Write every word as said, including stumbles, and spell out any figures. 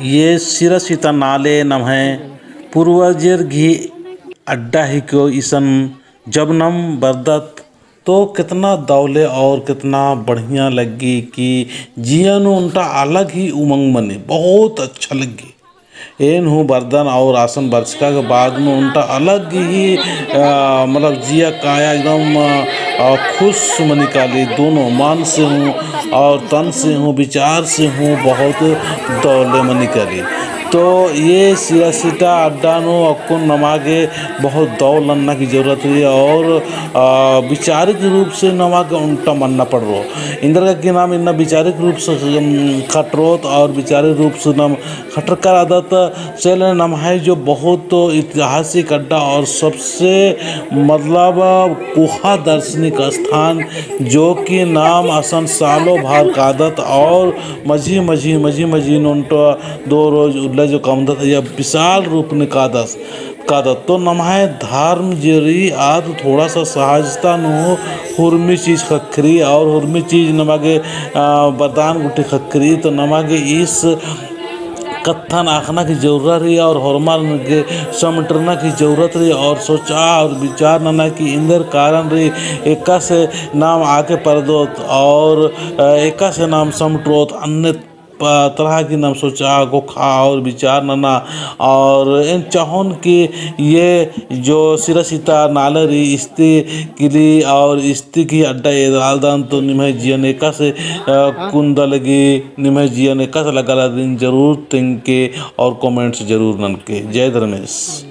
ये सिरा सीता नाले नम्है पूर्वजर गही अड्डा हिको। इसन जब नम बरदत तो कितना दौले और कितना बढ़िया लग्गी कि जिया नू ओन्टा अलग ही उमंग मनी, बहुत अच्छा लग्गी। एन हूँ बरदन और आसन बरचका के बाद में ओन्टा अलग ही, अ, मतलब जिया काया एकदम, अ, खुश मनी काली, दोनों मन से हूँ और तन से हूँ, विचार से हूँ बहुत दौले मनी काली। तो ये सिरा सीता अड्डा नू अक्कुन नमा गे बहुत दौल नन्ना की जरूरत रई और, अ, विचारिक रूप से नमा गे ओन्टा मन्ना पड़रो। एन्देरगे कि नाम इन्ना विचारिक रूप से, अम, खटरोत और विचारिक रूप से नाम खटरका रअदत। चले नम्है जो बहुत ऐतिहासिक अड्डा और सबसे मतलब कोहा दर्शनिक स्थान जो कि नाम असन सालो भर कादत और मझी मझी, मझी मझी नू ओन्टा दो रोज उल्ला जो कमदत या विशाल रूप नू कादस, कादत। तो नम्है धर्म जे रई आद थोड़ा सा सहजता नू हुरमी चीज ख़क्खरी और हुरमी चीज नमा गे, अ, वरदान गुट्ठी ख़क्खरी। तो नमा गे इस कत्थन अख़ना की जरूरत रई और होरमर गे समटरना की जरूरत रई और सोचा और विचार नना कि एन्देर कारण रई एकासे नाम आगे परदोत और, अ, एकासे नाम समटरोत अन्य प-, तरह की नाम सोचा, गोखा और विचार नना। और एन चाहोन कि ये जो सिरा सीता नाले रई इस्ती किली और इस्ती की अड्डा एदालदन तो निम्है जियन एकासे, अ, कुन्दा लगी, निम्है जियन एकासे लग्गा लगी जरूर तेंगके और comments जरूर ननके। जय धर्मेस।